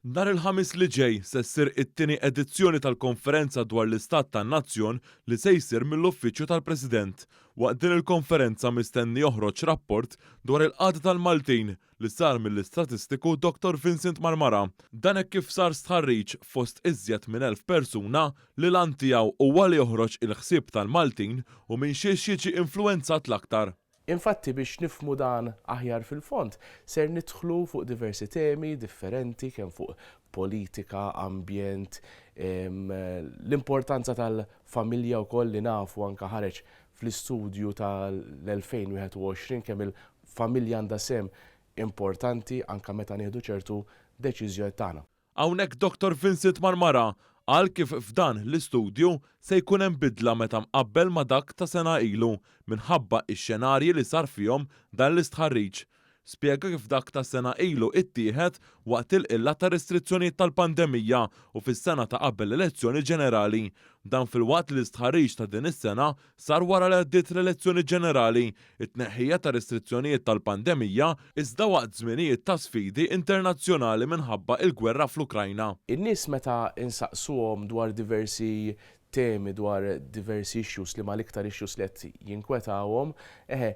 Nhar il-Ħamis li ġej se ssir it-tieni edizzjoni tal-konferenza dwar l-Istat tan-Nazzjon li se jsir mill-Uffiċċju tal-President. Waqt din il-konferenza mistenni joħroġ rapport dwar il-qagħda tal-Maltin li sar mill-istatistiku Dottor Vincent Marmara. Dan hekk kif sar stħarriġ fost iżjed minn 1,000 persuna li l-għan tiegħu huwa li joħroġ il-ħsieb tal-Maltin u minn xiex jiġi influwenzat l-aktar. Infatti biex nifhmu dan aħjar fil-fond, ser nidħlu fuq diversi temi differenti kemm fuq politika, ambjent, l-importanza tal-familja wkoll li nafu anke ħareġ fl-istudju tal-2021 kemm il-familja għandha sehem importanti anke meta nieħdu ċertu deċiżjoniet tagħna. Hawnhekk Dottor Vincent Marmara qal kif f'dan l-istudju se jkun hemm bidla meta mqabbel ma' dak ta' sena ilu minħabba x-xenarji li sar fihom dan l-istħarriġ. Spjega kif dak ta' sena ilu ittieħed waqt il-qilla ta' restrizzjonijiet tal-pandemija u fis-sena ta' qabel l-elezzjoni ġenerali. Dan filwaqt li l-istħarriġ ta' din is-sena sar wara li għaddiet l-elezzjoni ġenerali, it-tneħħija ta' restrizzjonijiet tal-pandemija, iżda waqt żminijiet ta' sfidi internazzjonali minħabba il-gwerra fl-Ukrajna. In-nies meta insaqsuhom dwar diversi temi, dwar diversi issues, liema l-iktar issues li qed jinkwetawhom, eħe,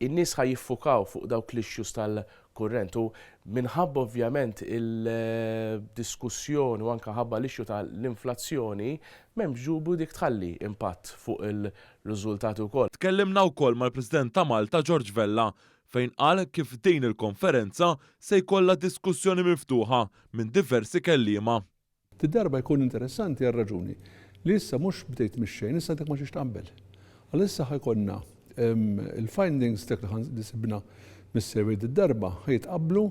In-nies ħa jiffukaw fuq dawk l-issues tal-kurrent u minħabba ovvjament il-diskussjoni u anke ħabba l-issue ta' l-inflazzjoni, m'hemmx dubju dik tħalli impatt fuq il-riżultati wkoll. Tkellimna wkoll mal-President ta' Malta George Vella fejn qal kif din il-konferenza se jkollha diskussjoni miftuħa minn diversi kelliema. Did-darba jkun interessanti għar-raġuni li issa mhux bdejt mix-xejn, issa għandek ma' xiex tqabbel. Għal issa ħa jkollna il-findings dak li sibna mis-survey did-darba ħa jitqabblu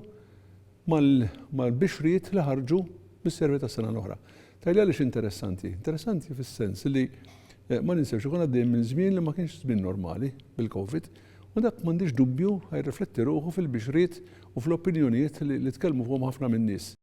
mal-bixriet li ħarġu mis-survey tas-sena l-oħra. Tgħidli għaliex interessanti? Interessanti fis-sens li ma ninsewx ikun għaddejjin minn żmien li ma kienx żmien normali bil-Covid u dak m'għandix dubju ħa jirrifletti ruħu fil-bixriet u fl-opinjonijiet li tkellmu fuqhom ħafna min-nies.